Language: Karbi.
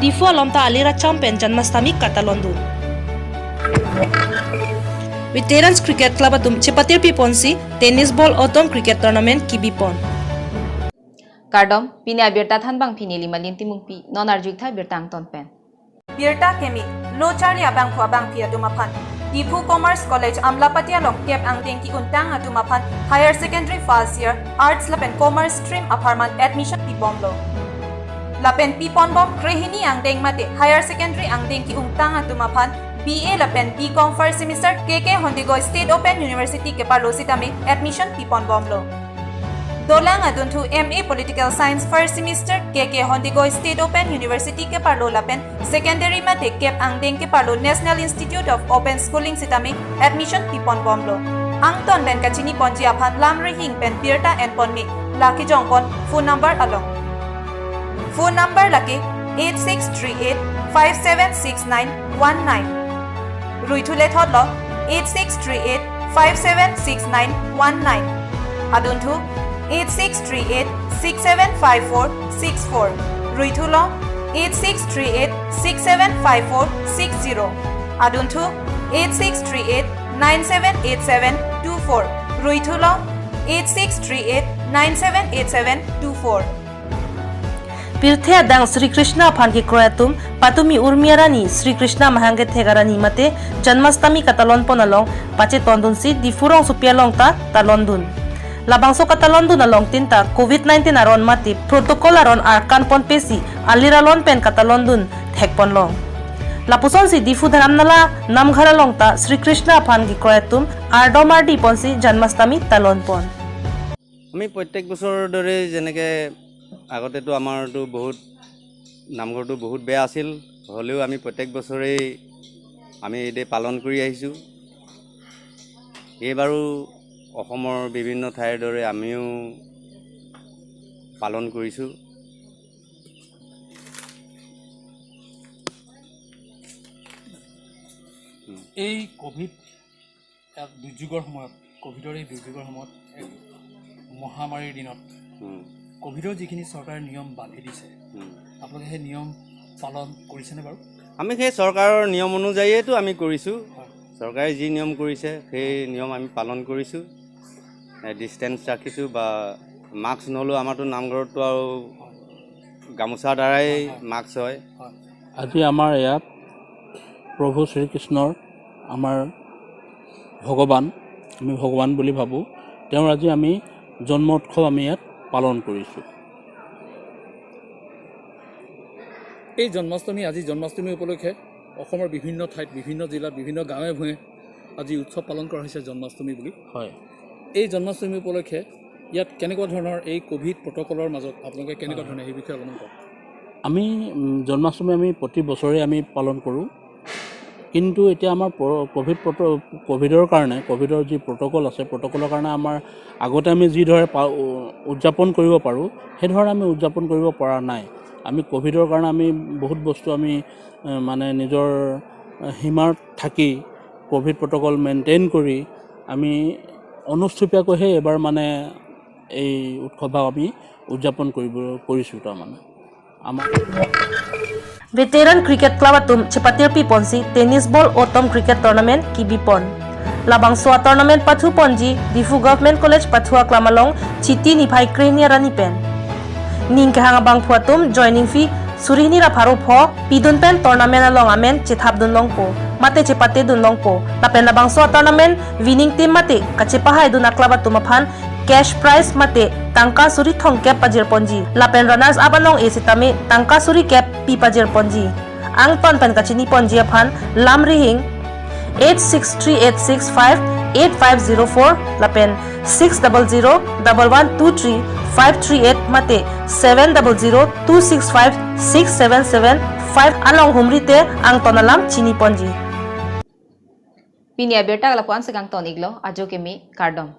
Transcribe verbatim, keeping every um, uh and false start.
Diphu alom ta alir acham pen Janmashtami katalon dun. Veterans Cricket Club atum chepatir pi ponsi tennis ball autumn cricket tournament kebi pon. Kardom, pini abirta thanbang pini Limalin Timungpi, non arju-ik tha birta angton pen. Birta kemi, lo charli abangphu abangphi atum aphan. Diphu Commerce College Amlapati along kep angdeng ki-untang atum aphan Higher Secondary first year Arts lapen Commerce stream apharman admission pibomlo. Lapen piponbom krehini angdeng mate Higher Secondary angdeng ki-untang atum aphan B A lapen B Com first semester K K Hondigoy State Open University keparlo sitame admission piponbomlo. Dolang adunthu M A Political Science first semester K K Hondigoy State Open University keparlo lapen secondary mate kep angdeng keparlo National Institute of Open Schooling sitame admission piponbomlo. Angton pen kachini ponji aphan lam rihing pen birta enpon me, lake jongpon phone number along. Phone number lake eight six three eight five seven six nine one nine. Ruithu lethotlo, eight six three eight five seven six nine one nine. Adunthu, eight six three eight six seven five four six four. Ruithulo, eight six three eight six seven five four six zero. Adunthu, eight six three eight nine seven eight seven two four. Ruithulo, eight six three eight nine seven eight seven two four. Pirthe adang Sri Krishna aphan kekroi atum, patumi Urmi arani, Sri Krishna mahang kethek arani mate Janmashtami katalon pon along pachetondunsi Diphu rongsopi along ta talondun. Labangso katalondun along tin ta covid nineteen aron mate protocol aron arkan ponpesi alir alon pen katalondun thekponlong. Lapusonsi Diphu Dharamnala Namghar along ta Sri Krishna aphan kekroi atum ardom ardi ponsi Janmashtami talon pon. আমি প্ৰত্যেক বছৰৰ দৰে যেনেকে আগতেতো আমাৰতো বহুত, নামঘৰটো বহুত বেয়া আছিল, হ'লেও আমি প্ৰত্যেক বছৰেই আমি ঈদে পালন কৰি আহিছোঁ। এইবাৰো অসমৰ বিভিন্ন ঠাইৰ দৰে আমিও পালন কৰিছোঁ। এই কভিড এক দুৰ্যোগৰ সময়ত, কভিডৰ এই দুৰ্যোগৰ সময়ত এক মহামাৰীৰ দিনত হুম। কভিডৰ যিখিনি চৰকাৰে নিয়ম বান্ধি দিছে, হুম। আপোনালোকে সেই নিয়ম পালন কৰিছেনে বাৰু? আমি সেই চৰকাৰৰ নিয়ম অনুযায়ীয়েতো আমি কৰিছোঁ। হয়। চৰকাৰে যি নিয়ম কৰিছে, সেই নিয়ম আমি পালন কৰিছোঁ। এ, ডিষ্টেঞ্চ ৰাখিছোঁ বা মাস্ক নল'লেও আমাৰতো নামঘৰততো আৰু হয়। গামোচাৰ দ্বাৰাই হয়, হয়। মাস্ক হয়। হয়। আজি আমাৰ ইয়াত প্ৰভু শ্ৰীকৃষ্ণৰ, আমাৰ ভগৱান, আমি ভগৱান বুলি ভাবোঁ, তেওঁৰ আজি আমি জন্ম উৎসৱ আমি ইয়াত পালন কৰিছোঁ। এই জন্মাষ্টমী, আজি জন্মাষ্টমী উপলক্ষে অসমৰ বিভিন্ন ঠাইত, বিভিন্ন জিলাত, বিভিন্ন গাঁৱে ভূঞে আজি উৎসৱ পালন কৰা হৈছে জন্মাষ্টমী বুলি। হয়। এই জন্মাষ্টমী উপলক্ষে ইয়াত কেনেকুৱা ধৰণৰ এই কভিড প্ৰট'কলৰ মাজত আপোনালোকে কেনেকুৱা হয়। ধৰণে সেই বিষয়ে অলপমান কওক। আমি, উম, জন্মাষ্টমী আমি প্ৰতি বছৰে আমি পালন কৰোঁ, কিন্তু এতিয়া আমাৰ প্ৰ-, কভিড প্ৰট-, কভিডৰ কাৰণে, কভিডৰ যি প্ৰট'কল আছে, প্ৰট'কলৰ কাৰণে আমাৰ আগতে আমি যিদৰে পা-, উ-, উদযাপন কৰিব পাৰোঁ, সেইধৰণে আমি উদযাপন কৰিব পৰা নাই। আমি কভিডৰ কাৰণে আমি বহুত বস্তু আমি, এ, মানে নিজৰ, এ, সীমাত থাকি কভিড প্ৰট'কল মেইনটেইন কৰি আমি অনুষ্টুপীয়াকৈহে এইবাৰ মানে এই উৎসৱ ভাগ আমি উদযাপন কৰিব, কৰিছোঁ তাৰমানে। আমাৰ Veteran Cricket Club atum chepatir pi ponsi tennis ball autumn cricket tournament kebi pon. Labangso a-tournament pathu ponji Diphu Government College pathu aklam along Chiti niphai krehini arni pen. Ning kehang abangphu atum joining fee suri hini ra pharo pho pidun pen tournament along amen chethapdun longpo mate chepatedun longpo. Lapen labangso a-tournament winning team mate kachepahaidun a-club atum aphan cash prize mate tangka suri thomkep pajir ponji. Lapen runners up anong-e sitame tangka suri kep pi pajir ponji. Angton pen kachini ponji aphan lam rihing eight six three eight six five eight five zero four lapen six double zero double one two three five three eight mate seven double zero two six five six seven seven five along humrite angton alam chini ponji. Pini abirta lapu-an si kangton-iklo, ajo keme, kardom.